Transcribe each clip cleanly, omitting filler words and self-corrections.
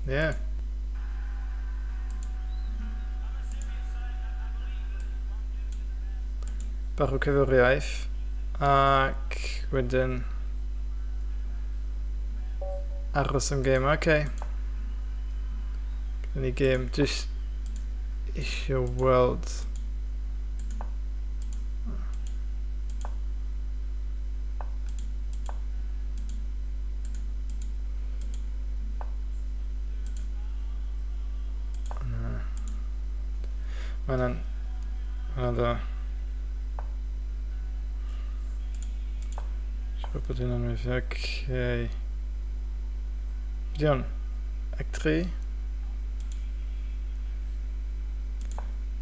Yeah. Bach o cyfeiriaeth. Ac wedyn aros am gêm, oce. Gyda ni gêm, jyst isio weld. Na. Mae'n dda. Siŵr bod hynna'n weithio, oce. Be di hwn? Act 3?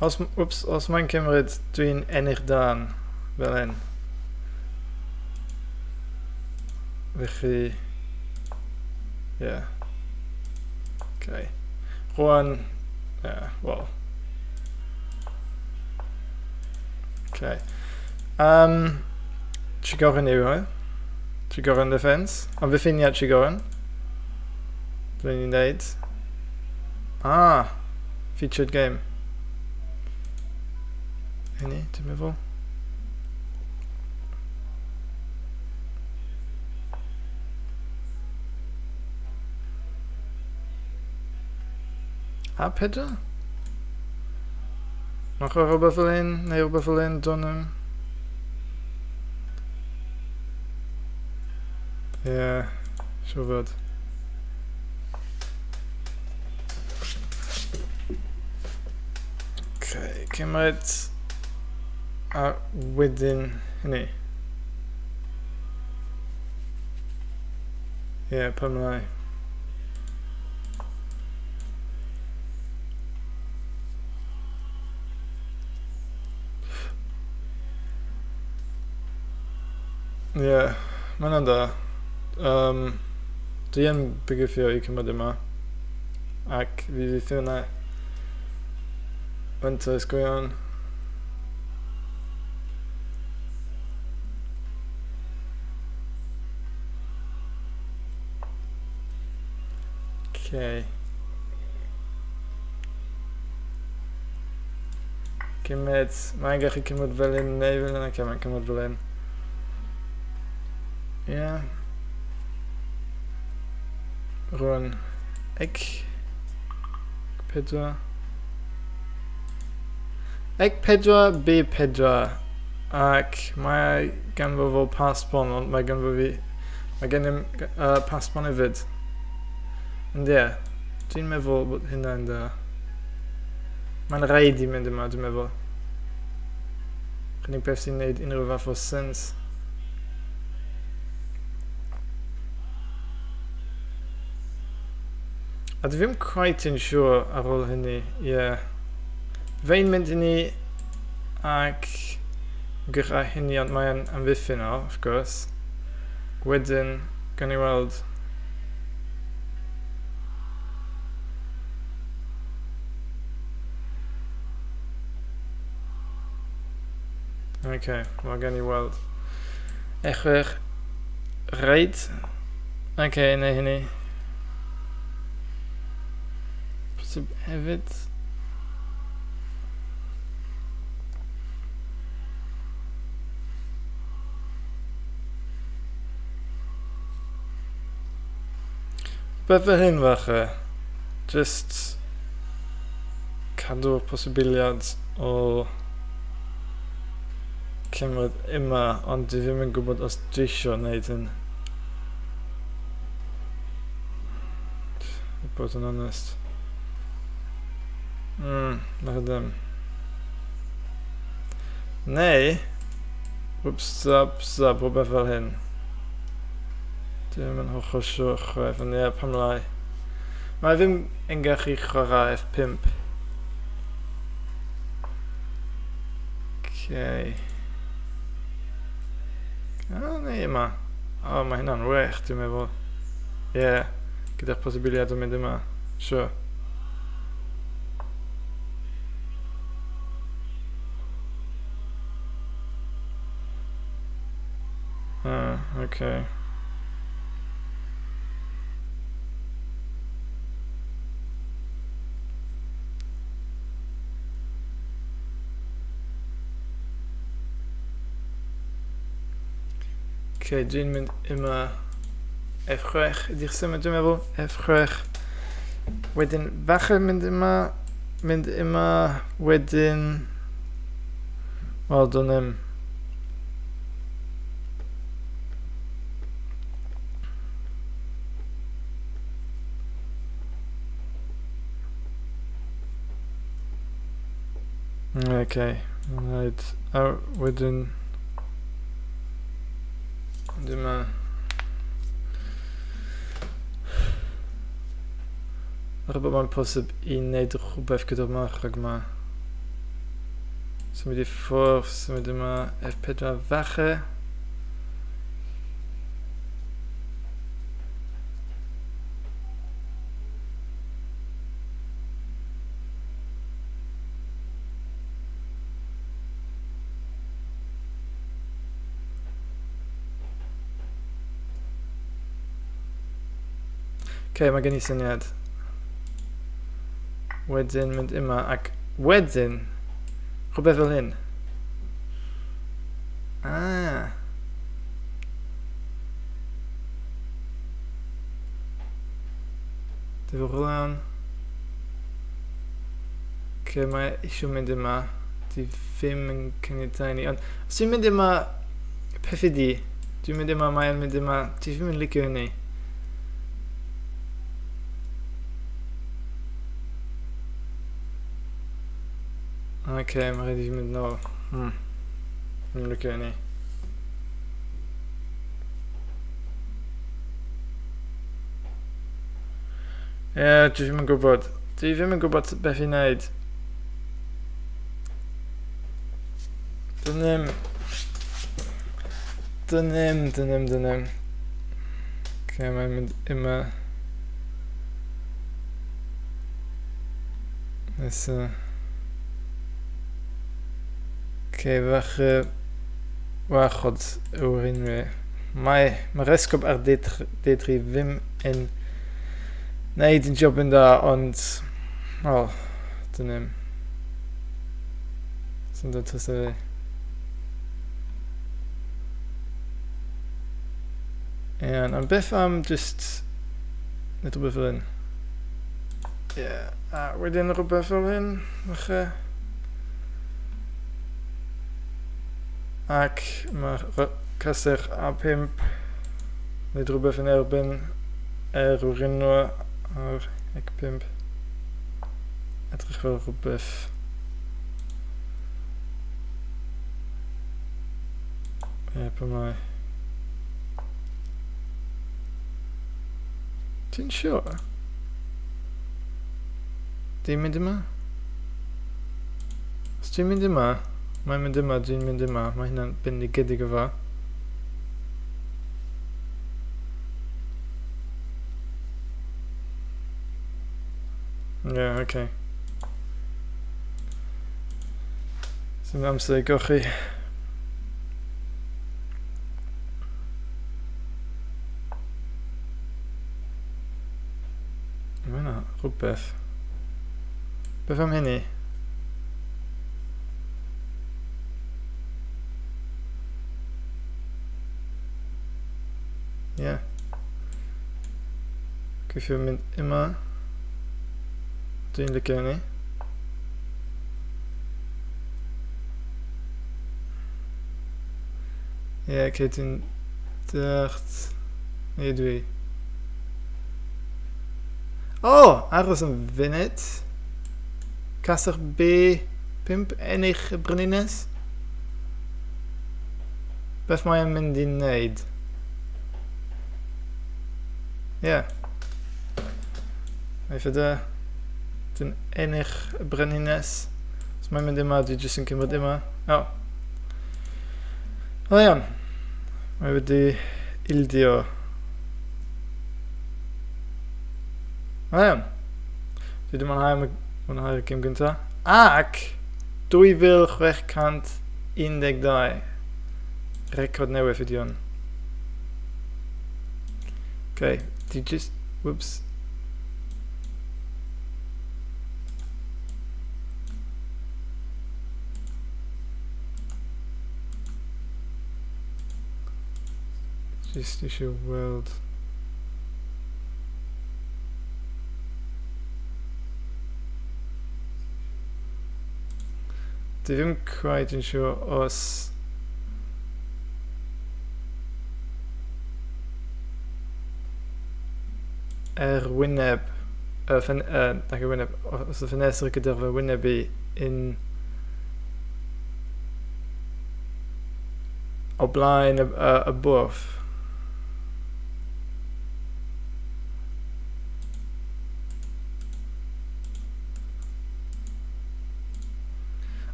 Os, wps, os mae'n cymryd, dwi'n ennill dan fel hyn. Felly, ie. Yeah. Okay. Rwan, yeah, well. Okay. Trigorin yw hwn. Trigorin defense. Ond ddiffiniad Trigorin. Dwi'n ni'n deud. Ah, featured game. Hynny, dwi'n meddwl. A pedwar? Mae'n chwarae rhywbeth fel hyn, neu rhywbeth fel hyn, don't know. Ie, yeah, siŵr fod. Okay, cymryd a wedyn hynny. Ie, yeah, pam lai. Ie, yeah, mae hwnna'n da. Dwi yn bygythio i cymryd yma. Ac fi fydd yna fantais go iawn. Okay. Cymryd, mae'n gallu cymryd fel hyn neu fel hyn, okay, mae'n cymryd fel hyn. Ie. Yeah. Rwan, ec 4. Ec 4, B4. Ac mae ganddo fo pasbon, ond mae ganddo fi, mae gennym pasbon hefyd. Ond ie, dwi'n meddwl bod hynna'n da. Mae'n rhaid i mynd yma, dwi'n meddwl. Unig beth sy'n neud unrhyw fath o sens. A dwi ddim quite yn siŵr ar ôl hynny, ie. Yeah. Fe'n mynd hynny ac gyda hynny, ond mae'n amddiffyn o, of course. Wedyn, gan i weld. Okay, wel gan i weld. Echwech, reit. Okay, neu hynny. Posib hefyd. Beth fel hyn falle, just cadw'r posibiliad o cymryd yma, ond dwi ddim yn gwybod os dwi eisiau gwneud hyn. I bod yn onest. Na ddim. Neu, whoops, zap, zap, rhywbeth fel hyn. Dwi ddim yn hollol siŵr chwaith, ond ie, pam lai. Mae ddim yn gallu chwarae F5. Okay. Ah, neu yma. O, mae hynna'n wych, dwi'n meddwl. Ie, yeah, gyda'r posibiliad o mynd yma. Sure. Ah, okay. Okay, dwi'n mynd yma F6 ydy'r symud dwi'n meddwl, F6. Wedyn falle mynd yma, wedyn, wel, dwn i'm. Okay, right, a wedyn, dyma. Rhywbeth mae'n posib i wneud rhywbeth gyda'r marchog yma. Symud i ffwrdd, symud yma, F4 falle. Okay, mae gen i syniad. Wedyn mynd yma ac wedyn rhywbeth fel hyn. Ah. Diddorol iawn. Okay, mae eisiau mynd yma. Di ddim yn caniatáu ni. Ond os dwi'n mynd yma, peth ydi, dwi'n mynd yma, mae'n mynd yma, dwi ddim yn licio hynny. Okay, mae rhaid i fi mynd nôl. Dwi'n licio hynny. Ie, dwi ddim yn gwybod. Dwi ddim yn gwybod beth i wneud. Dwn i'm. Okay, mae'n mynd yma. Nesa. Okay, falle warchod yw'r unrhyw. Mae'r esgob ar D3 ddim yn wneud yn job yn da, ond, wel, dyn ni'm. Sy'n dod tasa fi. Iawn, ond beth am just wneud rhywbeth fel hyn? Ie, a wedyn rhywbeth fel hyn, falle. Ac mae'r castell A5 wneud rhywbeth yn erbyn yr wrinwa ar E5. Edrych fel rhywbeth. Ie, pa mae. Ti'n siŵr? Dwi'n mynd yma? Os dwi'n mynd yma, mae'n mynd yma, dwi'n mynd yma, mae hynna'n bendigedig o fa. Ie, yeah, okay. Sy'n amser i gochi. Mae hynna rhywbeth. Beth am hynny? Ie. Yeah. Gobeithio mynd yma. Dwi'n licio hynny. Ie, yeah, okay, dwi'n decht. Neu dwi. O! Oh, aros yn funud. Castell B5 ennill y brenhines. Beth mae'n mynd i wneud? Ie. Yeah. Eitha da. Dwi'n ennill y brenhines. Os mae'n mynd yma, dwi jyst yn cymryd yma. O. Oh. O iawn. Mae wedi ildio. O iawn. Dwi wedi mwynhau'r gêm gyntaf. Ac 2612. Record newydd ydi hwn. Okay, dwi just... Whoops. Just eisiau weld. Dwi ddim quite yn siŵr os yr wyneb, nac y wyneb, os y ffenestr gyda fy wyneb i yn o blaen y bwrdd.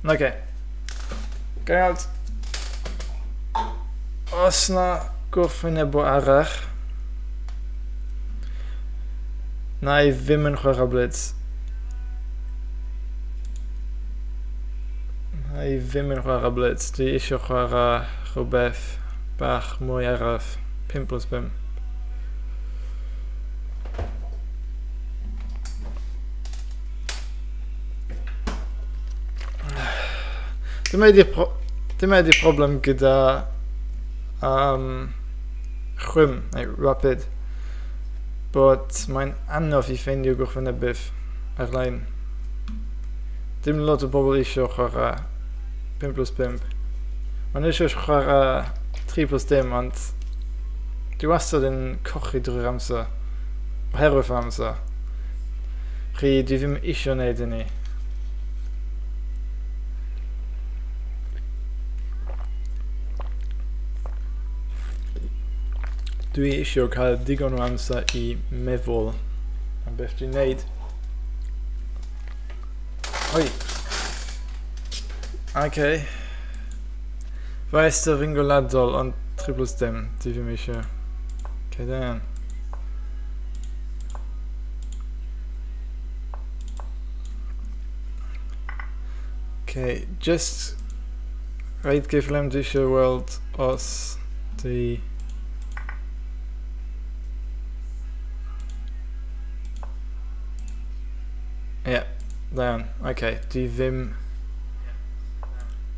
Oce. Gael os na gwrthwynebwr arall, na i ddim yn chwarae blitz. Na i ddim yn chwarae blitz. Dwi eisiau chwarae rhywbeth bach mwy araf. 5 plus 5. Dyma ydi'r problem gyda chwim, neu rapid, bod mae'n anodd i ffeindio gwrthwynebydd ar-lein. Dim lot o bobl eisiau chwarae 5 plus 5. Mae'n eisiau chwarae 3 plus dim, ond dwi wastad yn cochi drwy'r amser, oherwydd fy amser. Chi, dwi ddim eisiau gwneud hynny. Dwi eisiau cael digon o amser i meddwl am beth dwi'n neud. Oi! Ok. Faes ryngwladol, ond 3 plus dim, dwi ddim eisiau. Ok, da iawn. Ok, just reit gyflym dwi eisiau weld os dwi... Ie, da iawn. Ok, dwi ddim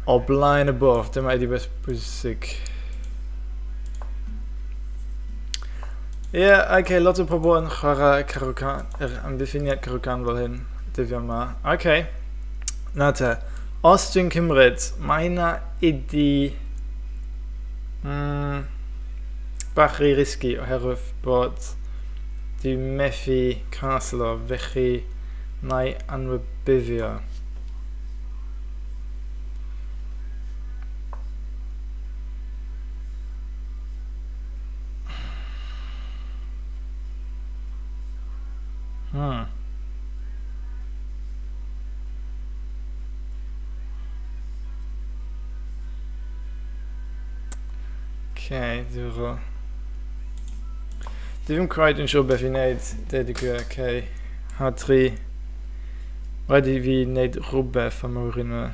o blaen y bwrdd, dyma ydi beth bwysig. Ie, ok, lot o pobl yn chwarae Caro-Kann, yr amddiffyniad Caro-Kann fel hyn, dyddiau yma. Ok, na te, os dwi'n cymryd, mae hynna ydi bach rhy risky oherwydd bod dwi'n methu caslo, felly na i anwybyddio. Okay, diddorol. Dwi ddim quite yn siŵr beth i wneud, deud y gwir. Okay, H3. Rhaid i fi wneud rhywbeth am yr un yma.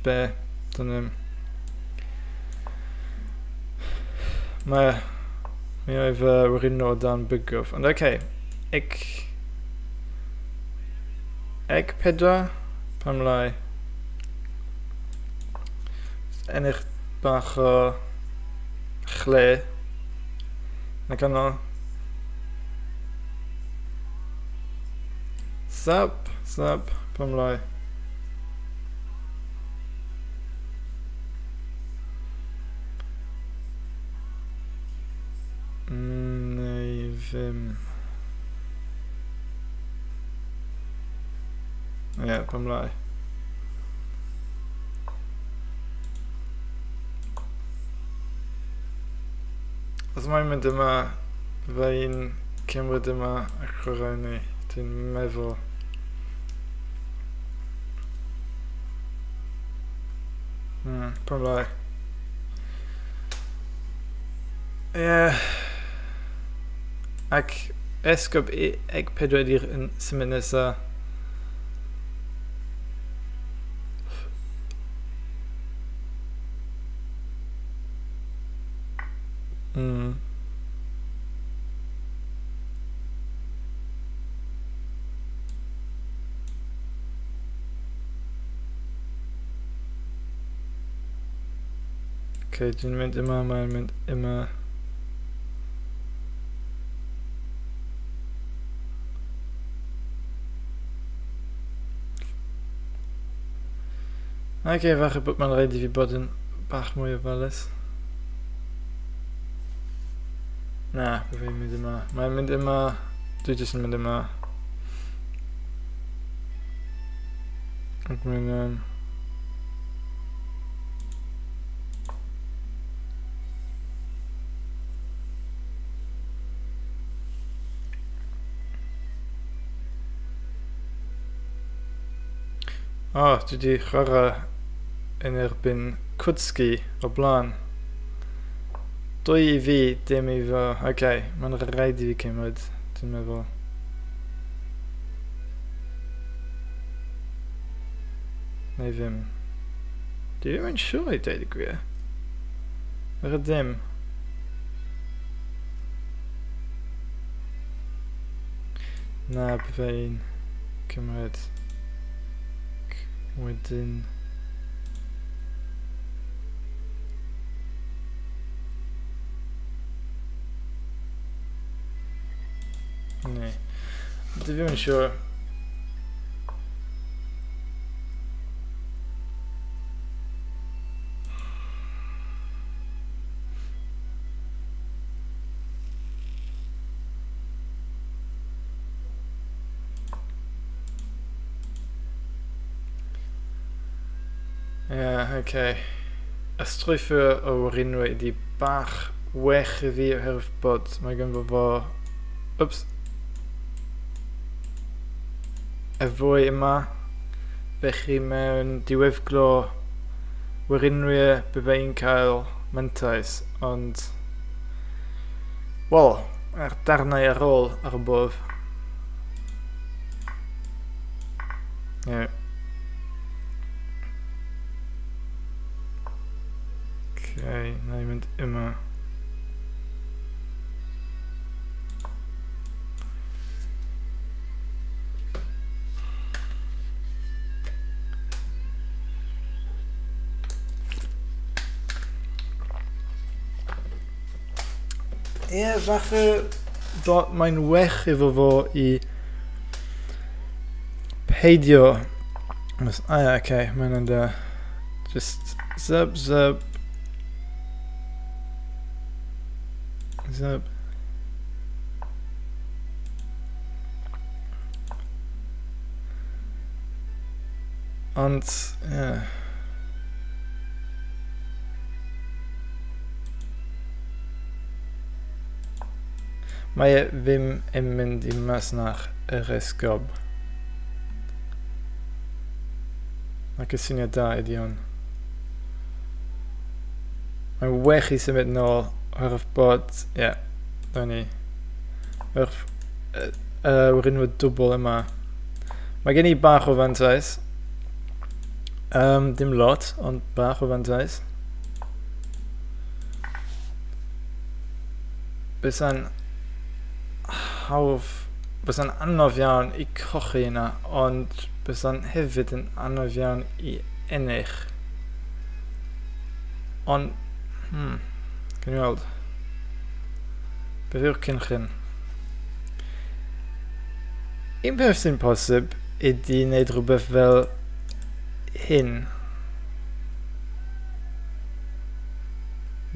Be? Dyna. Mae... Mi oedd yr un o dan bygwth. Ond oce. Ec 4? Pam lai? Ennill bach o chle. Na canol. Zap, zap, pam lai. Neu ddim. Ie, pam lai. Os mae'n mynd yma, fydda i'n cymryd yma ac chwarae ni, dwi'n meddwl. Pam lai. Ie. Ac esgob eg 4 ydi'r symud nesa. Okay, dwi'n mynd yma, mae'n mynd yma. Ok, falle bod mae'n rhaid i fi bod yn bach mwy ofalus. Na, bydd fi'n mynd yma. Mae'n mynd yma. Dwi jyst yn mynd yma. Ac mae'n... O, dwi wedi chwarae yn erbyn Kutski o blaen. 2 i fi, dim i fo. Ok, mae'n rhaid i fi cymryd, dwi'n meddwl. Neu ddim. Dwi ddim yn siŵr i dweud y gwir. Yr ddim. Na, bydde i'n cymryd. Wedyn... Ne. Dwi ddim yn siŵr. Yeah, okay. Y strwythur o werinwyr ydi bach well i fi oherwydd bod mae ganddo fo... Oops. Y fwy yma. Felly mewn diweddglo werinwyr bydde i'n cael mantais, ond... Wel, a'r darnau ar ôl ar y bwrdd. Yeah. Okay, na i mynd yma. Ie, yeah, falle mae'n well iddo fo i peidio. Ah, yeah, okay, mae'n yna. Just zip, zip. Zip. Ond, ie. Yeah. Mae e ddim yn mynd i masnach yr esgob. Ac y syniad da ydi hwn. Mae'n well i symud nôl oherwydd bod, ie, yeah, dyna ni. Oherwydd yr unrhyw dwbl yma. Mae gen i bach o fantais. Dim lot, ond bach o fantais. Bysa'n hawdd, bysa'n anodd iawn i cochi yna, ond bysa'n hefyd yn anodd iawn i ennill. Ond, gan i weld. Beth yw'r cynllun? Un peth sy'n posib ydy wneud rhywbeth fel hyn.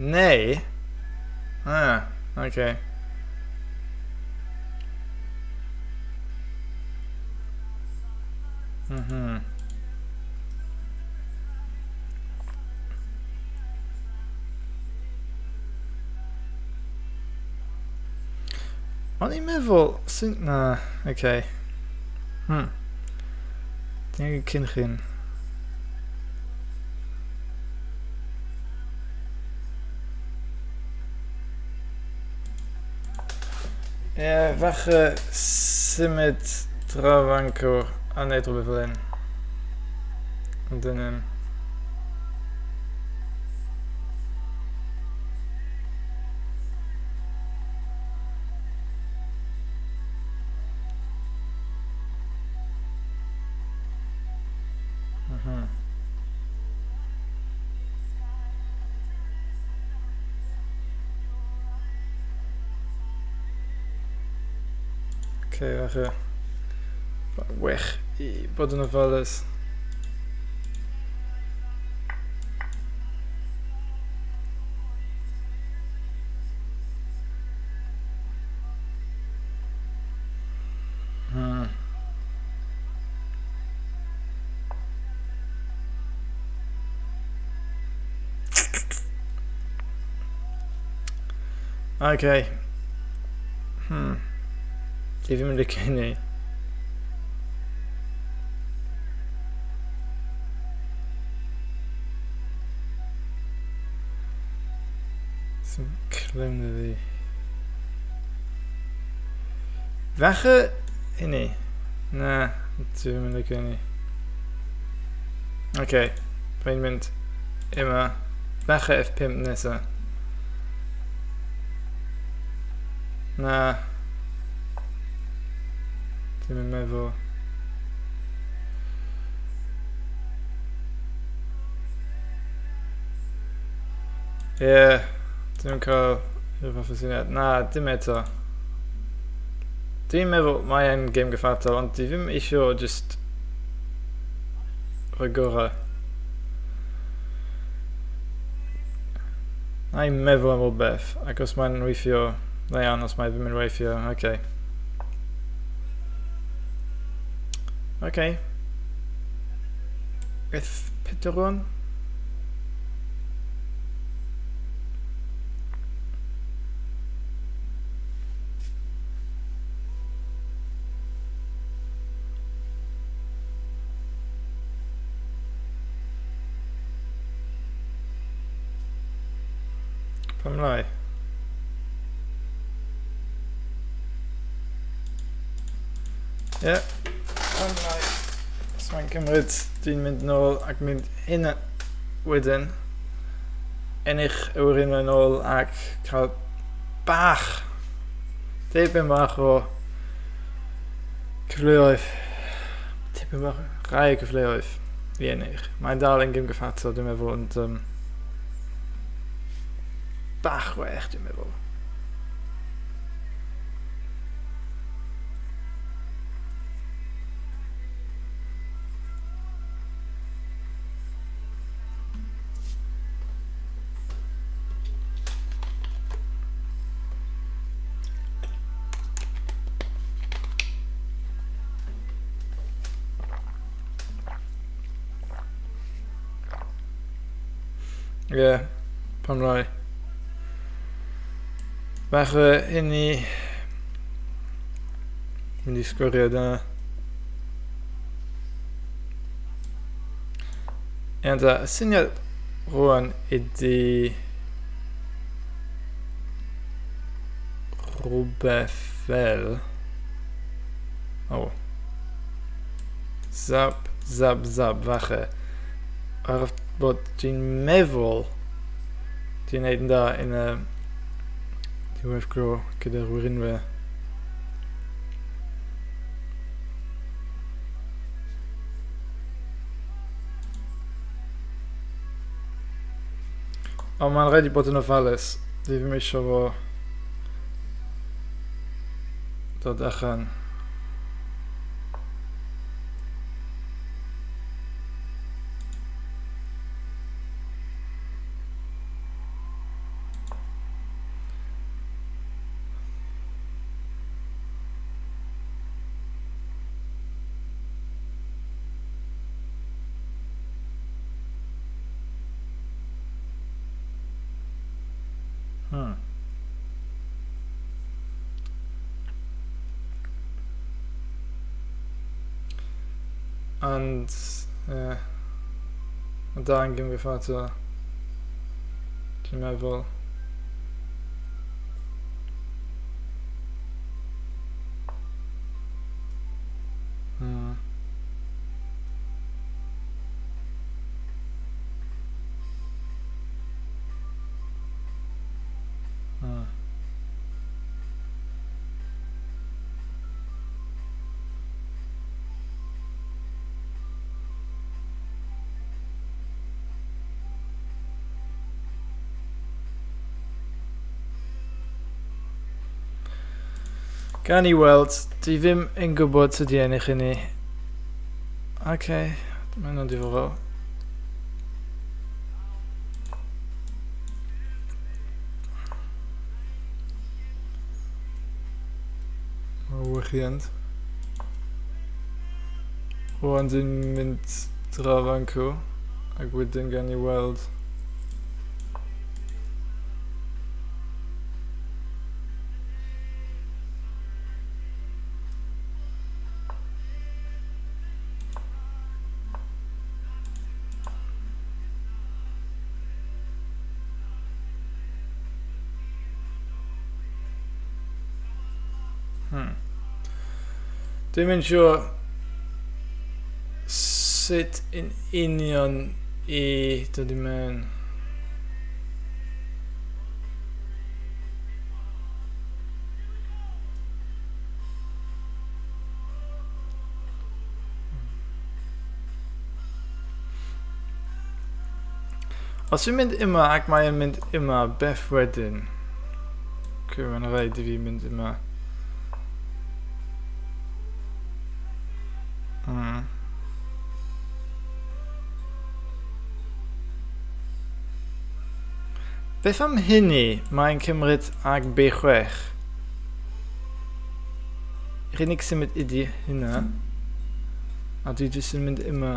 Neu... Ah, okay. O'n i'n meddwl... Na, okay. Dwi'n angen cynllun. Ie, falle symud draw fancw a wneud rhywbeth fel hyn. Ond dyna. Okay, falle. Wych i bod yn ofalus. Okay. Dwi ddim yn licio hynny. Sy'n clem na fi. Falle hynny. Na, dwi ddim yn licio hynny. Okay, mae'n mynd yma. Falle F5 nesa. Na. Dwi'n yn meddwl. Ie, yeah, dwi'n cael rhyw fath o syniad. Na, dim eto. Dwi'n meddwl mae e'n gêm gyfartal, ond dwi ddim eisiau just rhoi gorau. Na i'n meddwl am rhywbeth, ac os mae'n weithio, na iawn, os mae ddim yn weithio, oce. Okay. F4 rwan? Pam lai? Ie. Pam lai? Os mae'n cymryd, dwi'n mynd nôl ac mynd hyn wedyn. Ennill yr un yn ôl ac cael bach, tipyn bach o cyfleoedd. Tipyn bach, rhai cyfleoedd i ennill. Mae'n dal yn gêm gyfartal, dwi'n meddwl, ond bach well, dwi'n meddwl. Ie, yeah, pam rai. Bach o hynny mynd i sgorio dyna. Iawn da, y syniad rwan ydy rhywbeth fel... O. Zap, zap, zap, falle. Ar bod dwi'n meddwl dwi'n neud yn da yn y diwedd gro gyda'r wirionedd. Ond mae'n rhaid i bod yn ofalus. Dwi ddim eisiau fo dod allan. Ond, ie, mae da yn gêm gyfartal, dwi'n meddwl. Gan i weld, dwi ddim yn gwybod sut i ennill hynny. Ok, mae hwnna'n diddorol. Wychiant. Rwan dwi'n mynd draw fan cw, ac wedyn gan i weld. Dwi'n mynd siŵr sut yn union i dod i mewn. Os dwi'n mynd yma ac mae'n mynd yma, beth wedyn? Ok, mae'n rhaid i fi mynd yma. Beth am hynny mae'n cymryd ag B6? Yr unig symud ydy hynna. A dwi jyst yn mynd yma.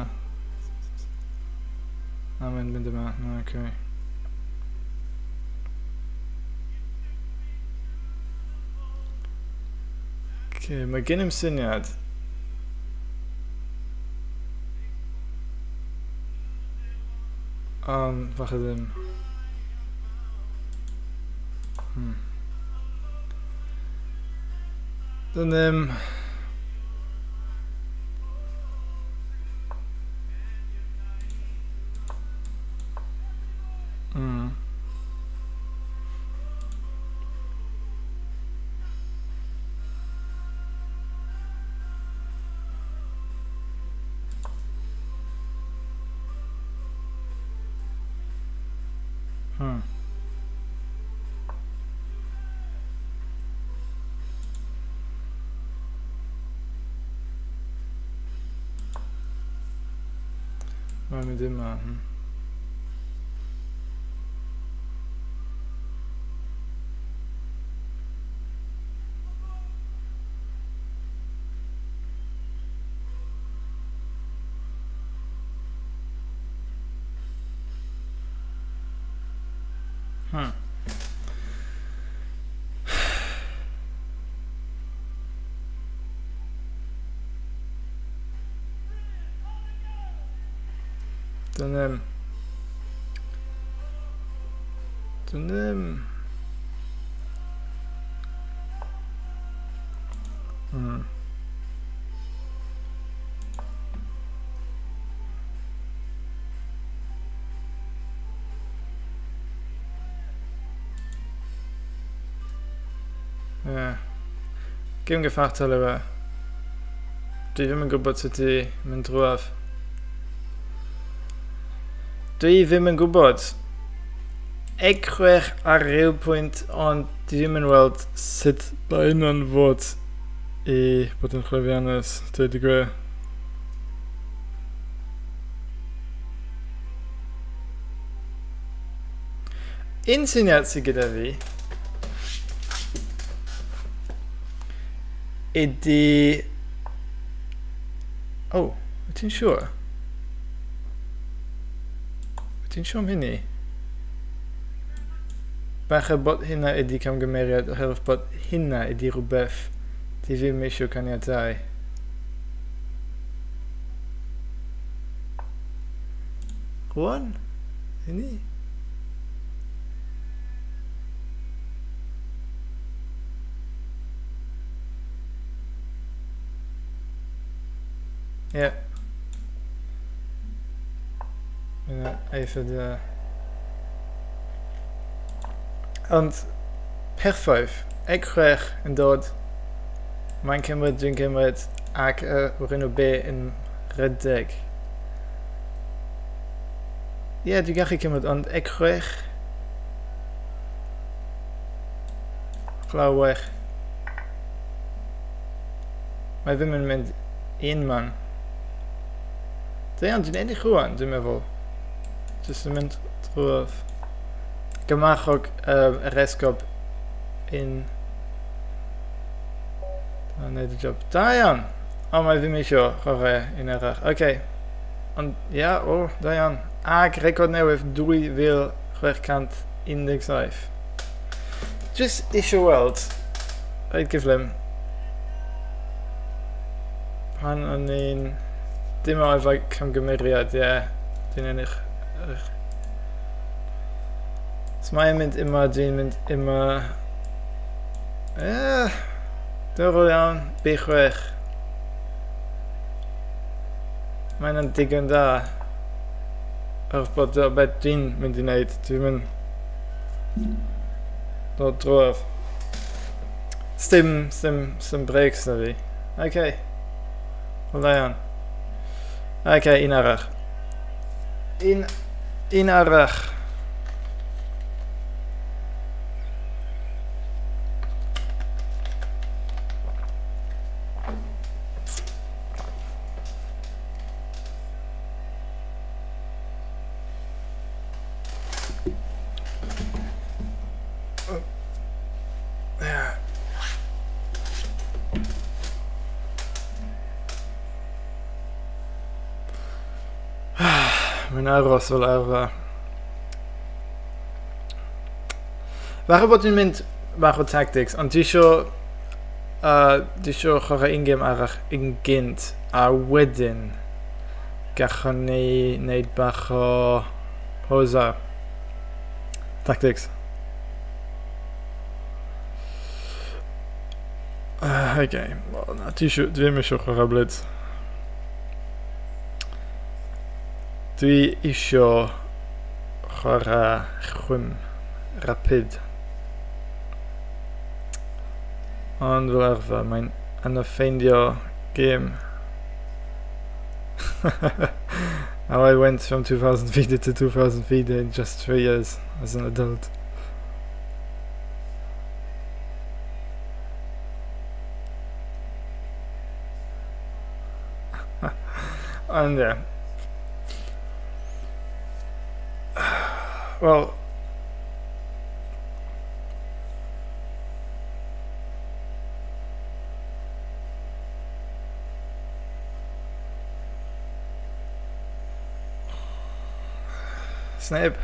A mae'n mynd yma. No, okay. Okay, mae gen i'm syniad. Falle ddim. Dyn ddim. Mae'n mynd yma. Dyn ddim. Yeah. Gêm gyfartal yw e. Dwi ddim yn gwybod sut i mynd drwaf. Dwi ddim yn gwybod. Eg 6 ar ryw pwynt, ond dwi ddim yn weld sut mae hynna'n fod i bod yn llwyddiannus, dweud y gwir. Un syniad sydd gyda fi ydy... Oh, wyt ti'n siŵr? Wyt ti'n siŵr am hynny? Falle bod hynna ydy camgymeriad oherwydd bod hynna ydy rhywbeth ti ddim eisiau caniatáu. Rwan? Hynny? Ie. Mae'n eitha da. Ond perffaith, eg 6 yn dod, mae'n cymryd, dwi'n cymryd, ac o'r enw B yn rhedeg. Ie, dwi'n gallu cymryd, ond eg 6. Clywech. Mae ddim yn mynd un man. Da iawn, dwi'n edrych rwan, dwi'n meddwl. Jyst yn mynd drwodd. Gymachog yr esgob un. Da, wneud y job. Da iawn! O, mae ddim eisiau chwarae un arall. Oce. Okay. Ond, ia, yeah, o, da iawn. Ag record newydd 2617. Jyst eisiau weld, reit gyflym, pan o'n i'n... Dim ond efo camgymeriad, ie. Yeah, dwi'n ennill. So mae'n mynd yma, dwi'n mynd yma. Ie, yeah, diddorol iawn, B6. Mae'n digon da. Er bod o beth dwi'n mynd i wneud, dwi'n mynd dod drwodd. Sdim breaks na fi. Ok. Wel, da iawn. Ok, un arall. Un arall. Mae'n aros fel arfer. Falle bod dwi'n mynd bach o tactics, ond dwi isio chwarae un gêm arall yn gynt, a wedyn gallwn ni wneud bach o posa. Tactics. Okay, well, na, dwi ddim eisiau chwarae Blitz. Dwi isio chwarae chwim, rapid. Ond fel arfer, mae'n anodd ffeindio gêm. How I went from 2000 FIDE to 2000 FIDE in just 3 years as an adult. And yeah. Well, Snap.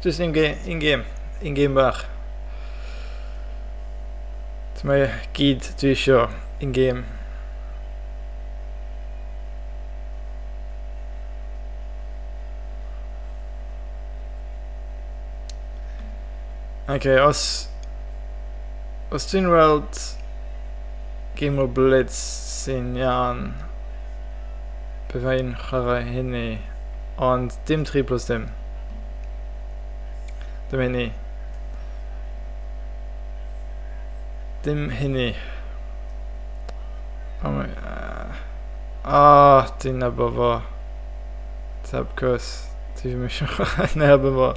Just in game bach. Mae gyd dwi isio in game. Okay, os dwi'n weld game o Blitz sy'n iawn, byddai'n chwarae hynny, ond dim 3 plus dim. Dim hynny. Dim hynny. Oh my... Oh, dwi'n nabod fo. Tab cwrs. Dwi ddim eisiau chwarae neb efo.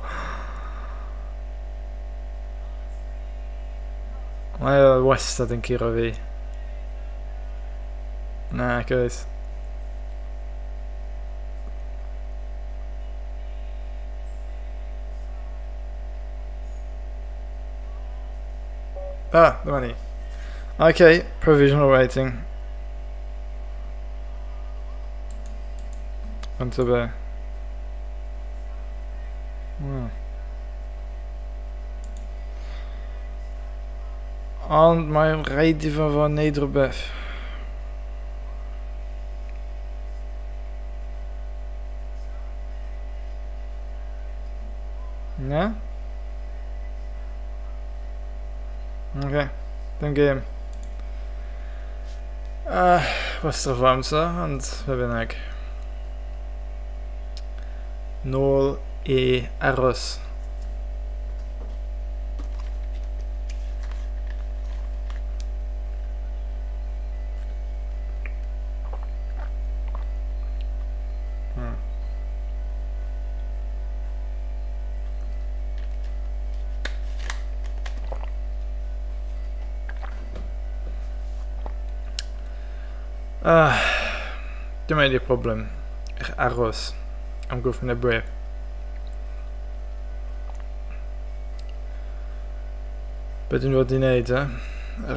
Mae o wastad yn curo fi. Na, guys. Ah, dyma ni. Okay, provisional rating. Ond to be. Ond mae'n rhaid i fo wneud rhywbeth. Na? Ok, dim game. Wastraff o amser, ond fe bynnag. Nôl i aros. Dyma ydy'r problem. Eich aros am gwrthwynebwyr. Be dwi'n fod i wneud, eh?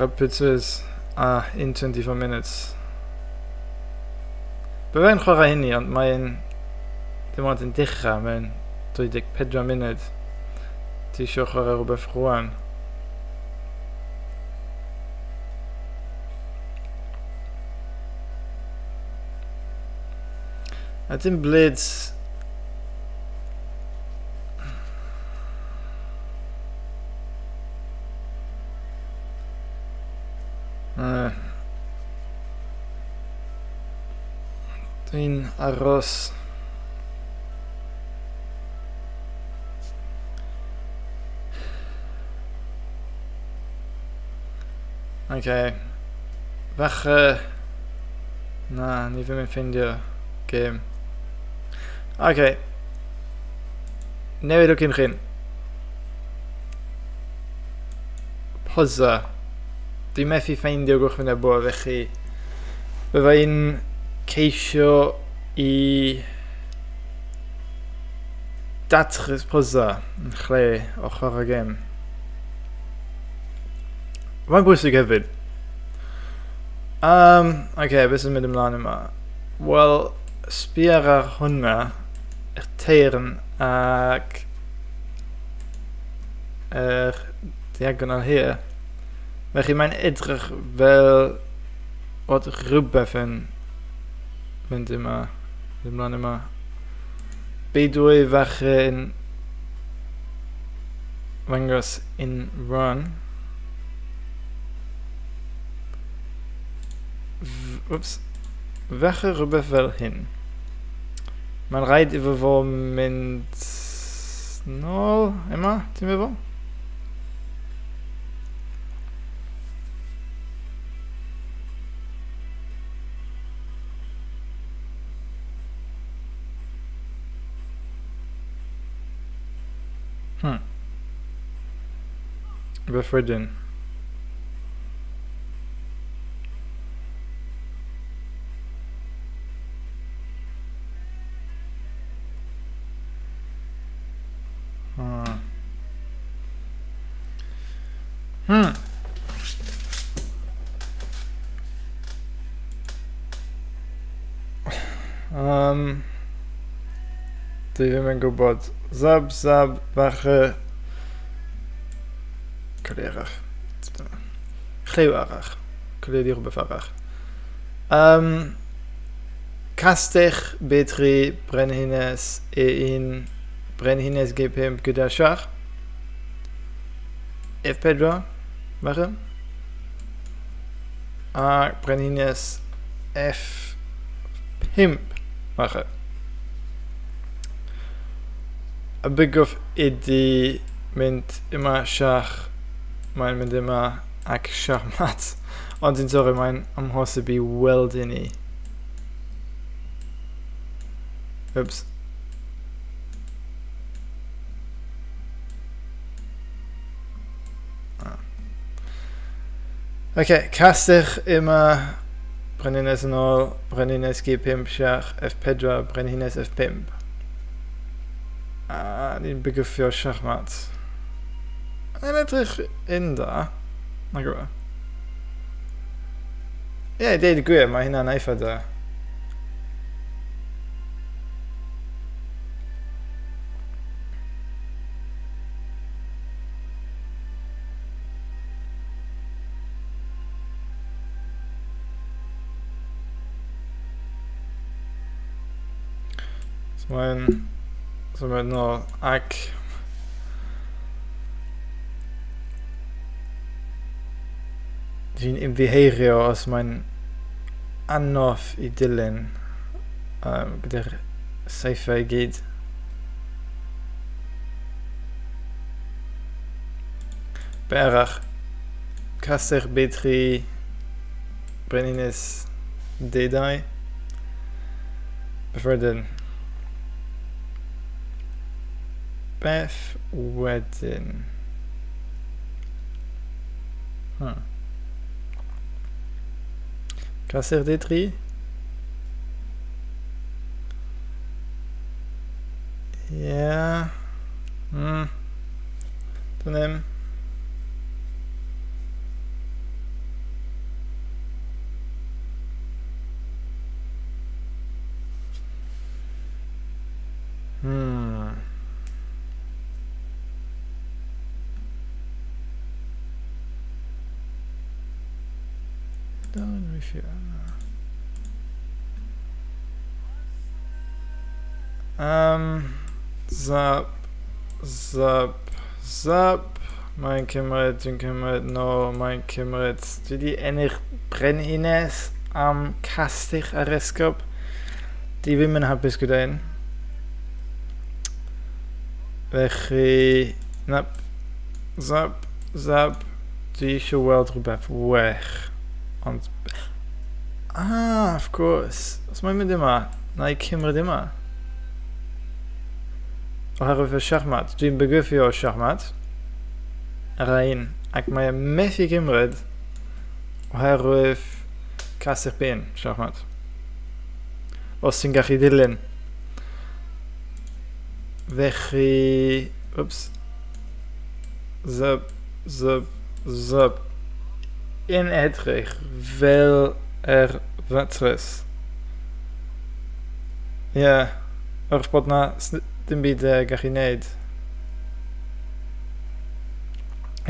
Rapid Swiss a in 24 minutes. Byddai'n chwarae hynny, ond mae'n dim ond yn dechrau mewn 24 munud. Ti eisiau chwarae rhywbeth rwan? A dim blitz. Dwi'n aros. Okay. Falle... Na, ni ddim yn ffeindio gêm. Okay. Newid o cynllun. Posa. Dwi'n methu ffeindio gwrthwynebwr, felly bydda i'n ceisio i datrys posa yn lle o chwarae gêm. Mae'n bwysig hefyd. Okay, beth sy'n mynd ymlaen yma? Wel, sbia ar hwnna, yr teyrn ac yr diagonal here. Felly mae'n edrych fel bod rhywbeth yn mynd yma, ymlaen yma. B2 falle yn ddangos in run. Whoops. Falle rhywbeth fel hyn. Mae'n rhaid iddo fo mynd nôl yma, ti'n meddwl? Beth wedyn? Dwi ddim yn gwybod. Zab, zab, falle... Coli arall. Clyw arall. Coli ydi rhywbeth arall. Castell B3, Brenhines E1, Brenhines G5 gyda siach. F4, falle. A Brenhines F5, falle. Y bygwth ydi mynd yma siach, mae'n mynd yma ac siach mat. Ond dwi'n sori, mae'n amhosib i weld i ni. Oops. Ok, castell yma, Brenhines yn ôl, Brenhines G5 siach, F4, Brenhines F5. A ni'n bygyffio siachmat. Mae'n edrych yn da. Na gwybod. Ie, deud y gwir, mae hynna'n eitha da. So mae'n symud nôl ac dwi'n ymddiheurio os mae'n anodd i dilyn gyda'r saethau i gyd. Be arall? Castell B3, Brenhines D2. Beth wedyn? Beth wedyn? Castell D3. Ie. Dwn i'm. Zap, zap, zap. Mae'n cymryd, dwi'n cymryd, no, mae'n cymryd. Dwi wedi ennill brenhines am castell ar esgob. Di ddim yn hapus gyda hyn. Felly, nap, zap, zap. Dwi eisiau weld rhywbeth well. Ond, of course. Os mae'n mynd yma, na i cymryd yma. Oherwydd y siarmad. Dwi'n bygyfio o siarmad. Ar ein. Ac mae methu cymryd oherwydd castell ben siarmad. Os ti'n gallu dilyn. Felly, oops. Zap, zap, zap. Yn edrych fel yr ddatrys. Ie, yeah, wrth bod na dim byd gallu neud.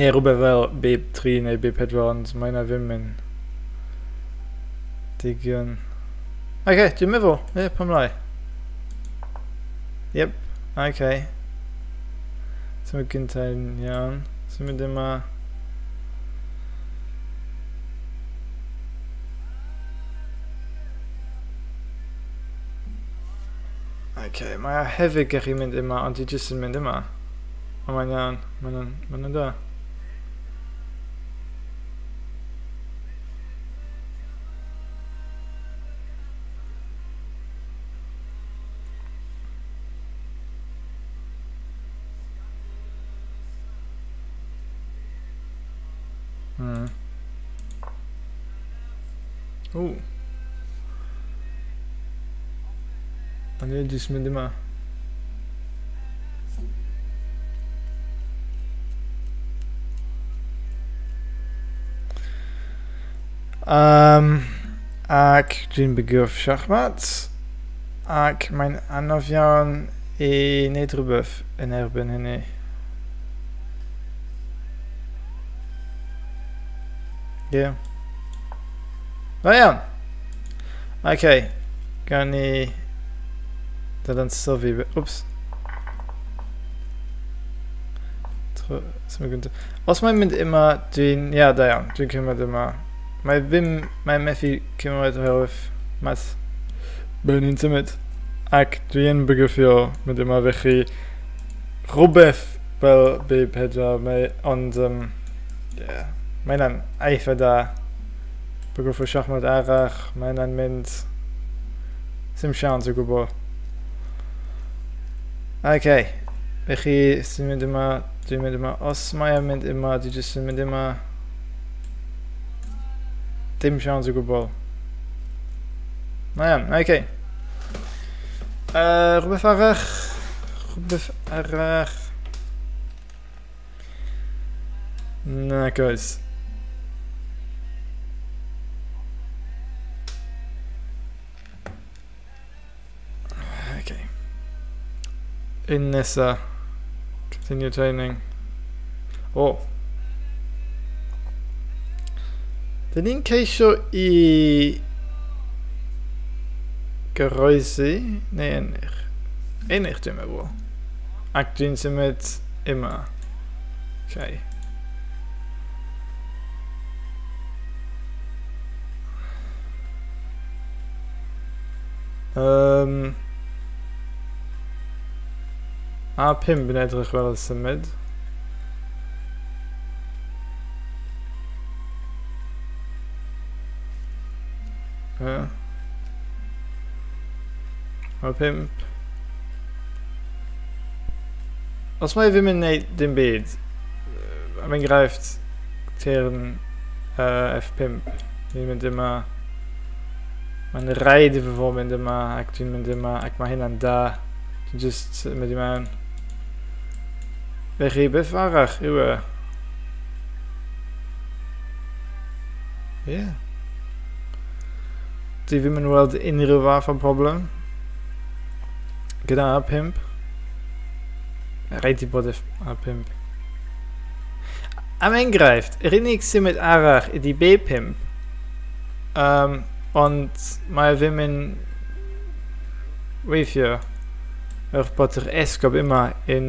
Ie, rhywbeth fel B3 neu B4, ond mae yna ddim yn digon. Ok, dwi'n meddwl. Ie, pam lai. Yep, ok. Symud gyntaf yn iawn. Symud yma. Ok, mae o hefyd gallu mynd yma, ond dwi jyst yn mynd yma. Ond mae'n iawn, mae'n da. Ooh. Ond dwi'n jyst mynd yma. Ac dwi'n bygwth siarmat. Ac mae'n anodd iawn i wneud rhywbeth yn erbyn hynny. Ie. Yeah. Da iawn! Ok, gawn ni dadansoddi. Wps. Os mae'n mynd yma, dwi'n... Ia, da iawn, dwi'n cymryd yma. Mae ddim... Mae'n methu cymryd oherwydd mas mae'n un symud. Ac dwi'n bygyfio mynd yma, felly rhywbeth fel B4, mae, ond... yeah, mae hynna'n eitha da. Bygwth o siachmad arall, mae hynna'n mynd... Sim siawns o gwbl. Ok, felly sy'n mynd yma, dwi'n mynd yma. Os mae o'n mynd yma, dwi jyst yn mynd yma. Dim siawns o gwbl. Na iawn, ok. Rhywbeth arall? Rhywbeth arall? Nag oes. Okay. Un nesa. Continue training. O. Dyn ni'n ceisio i goroesi neu ennill? Ennill dwi'n meddwl. Ac dwi'n symud yma. Okay. A5 yn edrych fel y symud. A5. Os mae ddim yn neud dim byd, am enghraifft teyrn F5, ni'n mynd yma. Mae'n rhaid i fy fo mynd yma, ac dwi'n mynd yma, ac mae hynna'n da. Dwi'n just mynd i mewn. Felly, beth arall yw e? Ie. Yeah. Dwi ddim yn weld unrhyw fath o problem gyda A5. Rhaid i bod A5. Am enghraifft, yr unig symud arall ydy B5, ond mae ddim yn weithio er bod yr esgob yma yn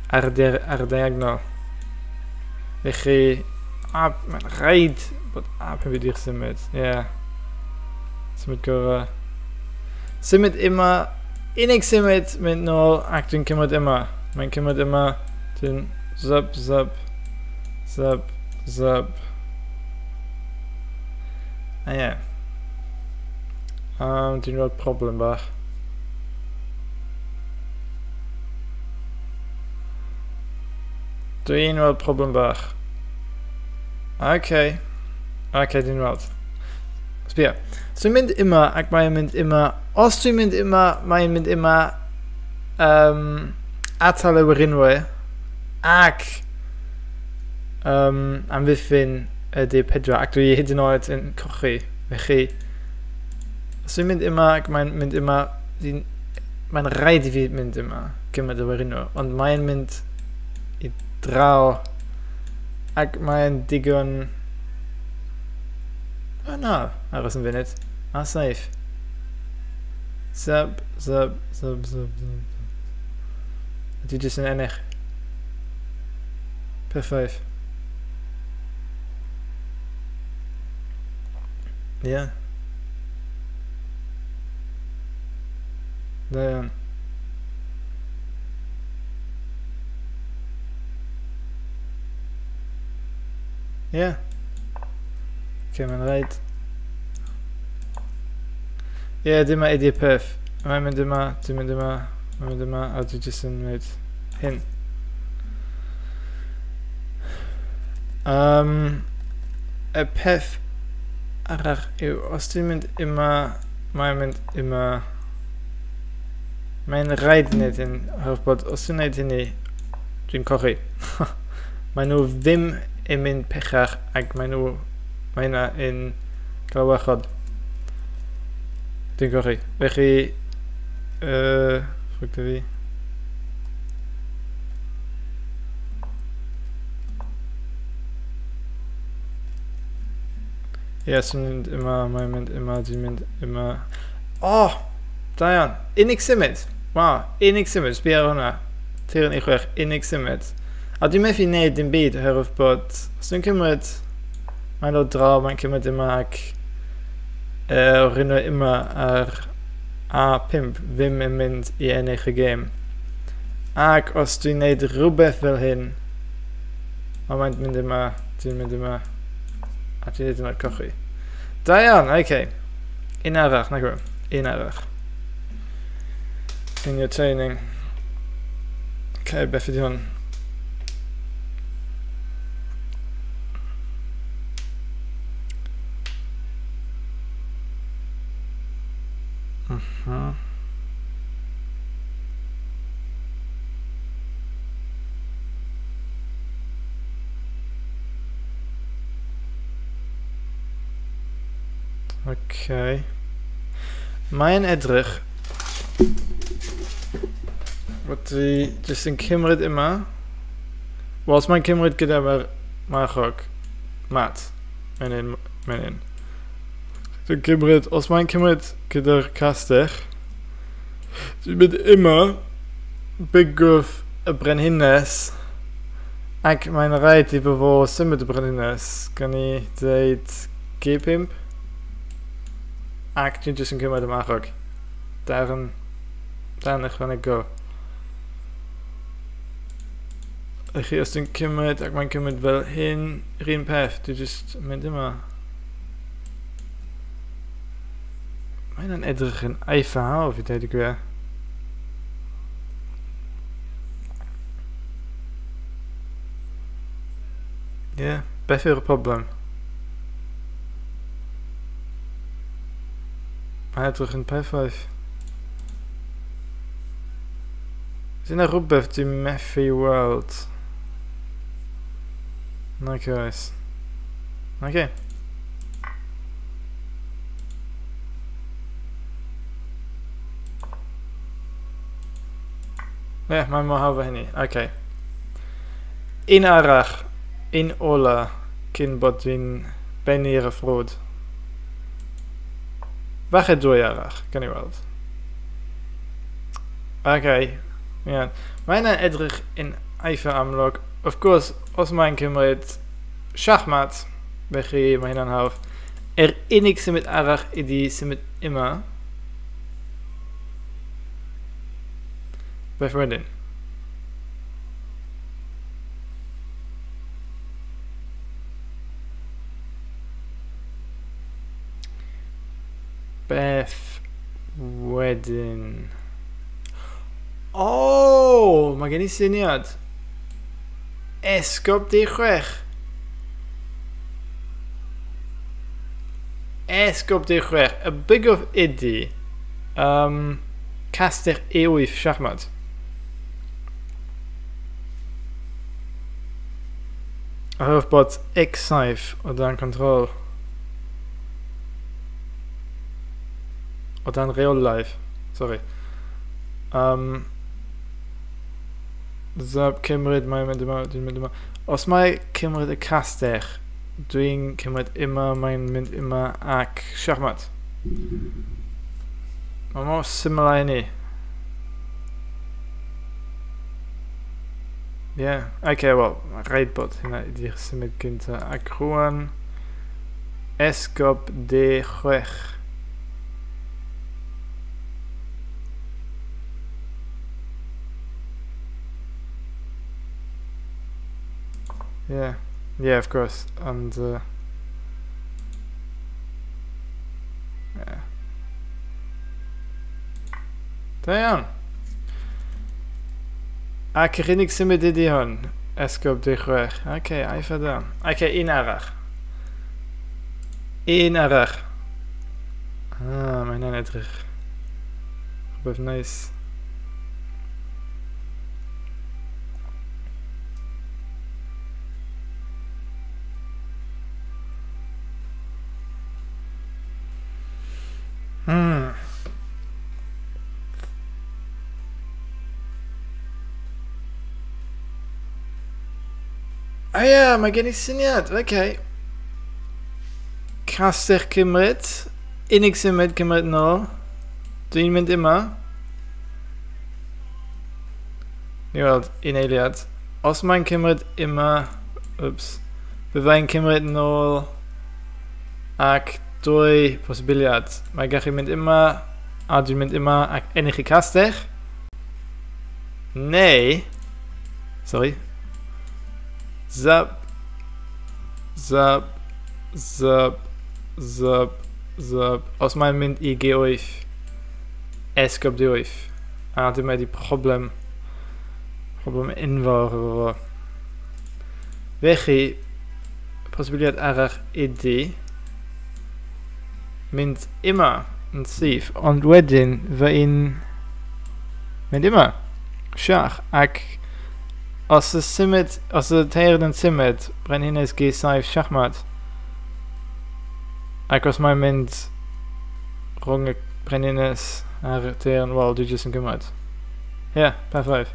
ar y diagonal. Felly, mae'n rhaid bod A5 ydy'r symud. Ie. Yeah. Symud gorau. Symud yma, unig symud mynd nôl ac dwi'n cymryd yma. Mae'n cymryd yma, dwi'n zap, zap, zap, zap. A ie. Dwi'n rhoi problem bach. Dwi'n weld problem bach. Ok. Ok, dwi'n weld. Sbia. So dwi'n mynd yma ac mae'n mynd yma. Os dwi'n mynd yma, mae'n mynd yma atal y werinwe ac amddiffyn y D4 ac dwi hyd yn oed yn cochi. Felly, os dwi'n mynd yma ac mae'n mynd yma, mae'n rhaid i fi mynd yma, gymryd y werinwe, ond mae'n mynd i draw ac mae'n digon... O na, aros yn funud. A safe. Zap, zap, zap, zap, zap. Dwi jyst yn ennill. Perffaith. Ie. Yeah. Da iawn. Ie. Yeah. Ok, mae'n rhaid. Ie, yeah, dyma ydy'r peth. Mae'n mynd yma, dwi'n mynd yma, mae'n mynd yma, a dwi jyst yn gwneud hyn. Y peth arall yw, os dwi'n mynd yma, mae'n mynd yma. Mae'n rhaid wneud hyn, oherwydd bod os dwi'n gwneud hynny, dwi'n cochi. Mae nhw ddim yn mynd pechach ac mae nhw, mae hynna yn cael warchod. Dwi'n cochi. Felly, ffwc da fi. Ie, yes, dwi'n mynd yma, mae'n mynd yma, dwi'n mynd yma. Oh! Da iawn. Unig symud. Waw, unig symud. Sbia ar hwnna. Teiran i 6, unig symud. A dwi'n methu wneud dim byd oherwydd bod, os dwi'n cymryd, mae'n dod draw, mae'n cymryd yma ac o'r un yma ar A5 ddim yn mynd i ennill y gêm. Ac os dwi'n gwneud rhywbeth fel hyn, mae'n mynd yma, dwi'n mynd yma, a dwi'n hyd yn oed cochi. Da iawn, ok. Un arall, na gwybod. Un arall. In your training. Ok, beth ydy hwn? Okay. Mae'n edrych bod dwi jyst yn cymryd yma. Wel, os mae'n cymryd gyda mae'r marchog, mat, mae'n un, mae'n un. Dwi'n cymryd, os mae'n cymryd gyda'r castell, dwi'n mynd yma, bygwth y brenhines, ac mae'n rhaid i fo symud y brenhines, gan i dweud G5, ac dwi'n jyst yn cymryd y marchog. Darn ychwanegol. Felly os dwi'n cymryd, ac mae'n cymryd fel hyn, yr un peth, dwi'n jyst mynd yma. Mae hynna'n edrych yn eitha hawdd i dweud y gwir. Ie, yeah, beth yw'r problem? Mae'n edrych yn perffaith. Is yna rhywbeth dwi'n methu weld? Nag oes. Oce. Ie, yeah, mae'n mor hawdd â hynny. Oce. Un arall, un ola, cyn bod dwi'n bennu'r y ffrwd. Falle dwy arall, gan i weld. Oce, iawn. Mae hynna'n edrych yn eitha amlwg. Of course, os mae'n cymryd siachmat, felly mae hynna'n hawdd. Yr unig symud arall ydi symud yma. Beth wedyn? Beth wedyn? O, mae gen i syniad. Esgob D6. Esgob D6. Y bygwth ydy castell E8 siachmat. Oherwydd bod X7 o dan control. O dan reolaeth. Sorry. Zap cymryd, mae'n mynd yma, dwi'n mynd yma. Os mae cymryd y castell, dwi'n cymryd yma, mae'n mynd yma ac siachmat. Mae mor syml â hynny. Yeah, okay, wel, mae rhaid bod hynna ydy'r symud gyntaf. Ac rwan, esgob D6. Yeah, yeah, of course, and yeah. Da iawn. Ac yr unig symud ydy hwn, esgob D6. Ok, eitha da. Ok, un arall. Un arall. Ah, mae hynna'n edrych rhywbeth nice. O ie, mae gen i syniad, oce. Castell cymryd, unig symud cymryd nôl. Dwi'n mynd yma. Ni weld, un eiliad. Os mae'n cymryd yma, wps, byddai'n cymryd nôl ac dwy posibiliad. Mae'n gallu mynd yma, a dwi'n mynd yma ac ennill i castell. Neu, sorry, zap, zap, zap, zap, zap. Os mae'n mynd i G8, esgob D8. A dyma ydi problem enfawr efo fo. Felly, posibiliad arall ydi mynd yma yn syth, ond wedyn fy un mynd yma, siach, ac os y symud, os y teyrn yn symud, brenhines G7 siachmat, ac os mae'n mynd rhwng y brenhines a'r teyrn, wel, dwi jyst yn cymryd. Ie, yeah, perffaith.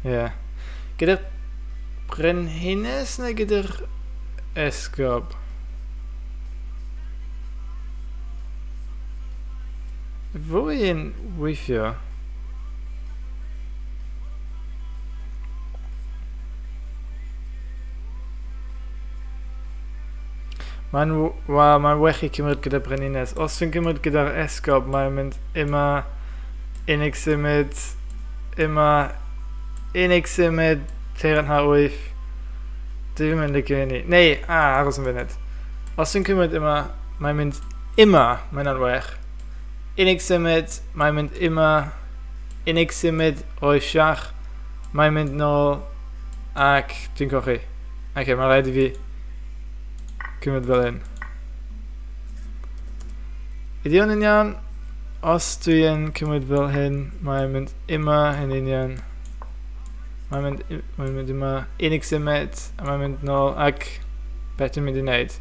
Ie. Yeah. Gyda'r brenhines neu gyda'r esgob? Fwy yn weithio. Mae'n well i cymryd gyda brenhines. Os dwi'n cymryd gyda'r esgob, mae'n mynd yma, unig symud, yma, unig symud, teyrn H8. Dwi ddim yn licio hynny. Neu, aros yn funud. Os dwi'n cymryd yma, mae'n mynd yma, mae'n well. Unig symud, mae'n mynd yma, unig symud o'i siach, mae'n mynd nôl, ac dwi'n cochi. Ok, mae'n rhaid i fi cymryd fel hyn. Ydy hwn yn iawn? Os dwi yn cymryd fel hyn, mae'n mynd yma yn union. Mae'n mynd yma, unig symud, a mae'n mynd nôl, ac beth dwi'n mynd i wneud?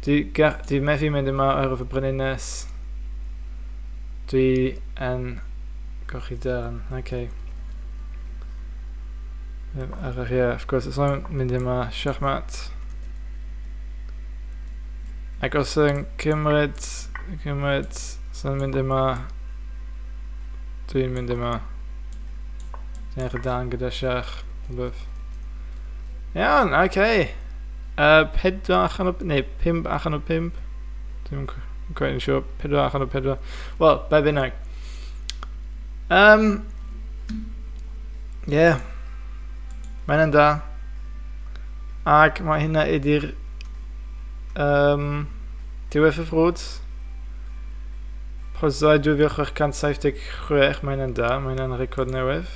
Dwi methu mynd yma oherwydd y brenhines. Dwi yn golli darn, oce. Okay. Arach, ie, of course, os o'n mynd yma, siachmat. Ac os yn cymryd, os o'n mynd yma, dwi'n mynd yma. Dwi'n edrych dan gyda siach, rhywbeth. Iawn, oce. Okay. 4 allan o, neu 5 allan o 5. Dwi'n quite yn siŵr, 4 allan o 4. Wel, be bynnag. Yeah. Mae hynna'n da. Ac mae hynna ydy'r diwedd y ffrwd. Posau 2676, mae hynna'n da, mae hynna'n record newydd.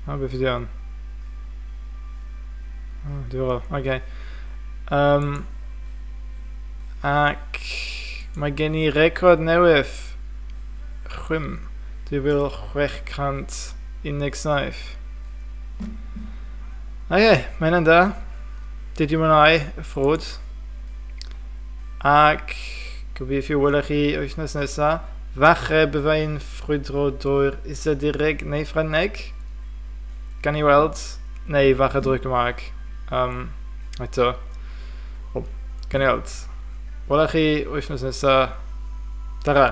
O, beth ydy hwn? O, diddorol, oce. Okay. Ac mae gen i record newydd. Chwim. 2617. Oce, mae hynna'n da. Did you mwynhau y ffrwd? Ac gobeithio welech chi wythnos nesaf. Falle bydda i'n ffrwydro drwy'r Iseldireg neu Ffrangeg. Gan i weld, neu falle drwy'r Gymraeg. Eto, o, gan i weld. Welech chi wythnos nesaf. Tara.